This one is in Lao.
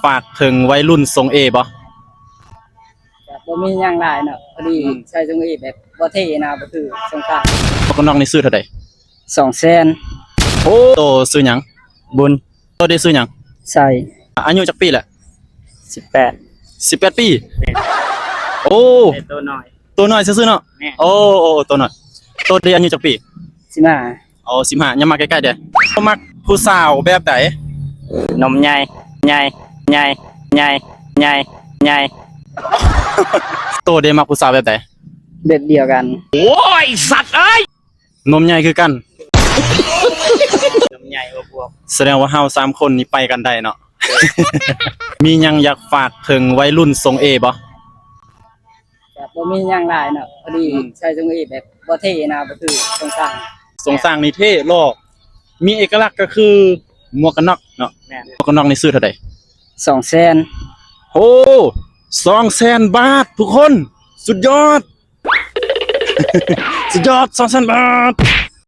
ຝາກເຖິງໄວລຸ້ນຊົງເອບໍ່? ກໍບໍ່ມີຫຍັງຫຼາຍເນາະ ພໍດີ ອືມ ໃສ່ຊົງເອແບບບໍ່ເທ່ນະ ບໍ່ຄືຊົງຕ່າງ. ໝວກກັນນັອກນີ້ຊື້ເທົ່າໃດ? ສອງແສນ. ໂອ້ ໂຕຊື່ຫຍັງ? ບຸນ. ໂຕເດຊື່ຫຍັງ? ໄຊ. ອາຍຸຈັກປີແຫຼະ? ສິບແປດ. ສິບແປດປີ? ແມ່ນ. ໂອ້ ແຕ່ໂຕນ້ອຍ. ໂຕນ້ອຍຊື່ໆເນາະ? ແມ່ນ. ໂອ້ ໂອ້ ໂຕນ້ອຍ. ໂຕເດອາຍຸຈັກປີ? ສິບຫ້າ. ໂອ້ ສິບຫ້າ ຢ່າມາໃກ້ໆເດີ້. ໂຕມັກຜູ້ສາວແບບໃດ? ນົມໃຫຍ່ ໃຫຍ່ ໃຫຍ່ ໃຫຍ່ ໃຫຍ່ ໃຫຍ່. ໂຕເດມັກຜູ້ສາວແບບໃດ? ແບບດຽວກັນ. ໂອ້ຍ ສັດເອີຍ! ນົມໃຫຍ່ຄືກັນ. ນົມໃຫຍ່ອວບໆ. ສະແດງວ່າເຮົາສາມຄົນນີ້ໄປກັນໄດ້ເນາະ. ມີຫຍັງຢາກຝາກເຖິງໄວລຸ້ນຊົງເອບໍ່? ກໍບໍ່ມີຫຍັງຫຼາຍເນາະ ພໍດີ ອືມ ໃສ່ຊົງເອແບບບໍ່ເທ່ນະ ບໍ່ຄືຊົງຕ່າງ. ຊົງຕ່າງນີ້ເທ່ຫຼໍ່ ມີເອກະລັກກໍຄືໝວກກັນນັອກເນາະ. ແມ່ນ. ໝວກກັນນັອກນີ້ຊື້ເທົ່າໃດ? ສອງແສນ. ໂອ້ ສອງແສນບາດ ທຸກຄົນ ສຸດຍອດ. ສຸດຍອດ ສອງແສນບາດ.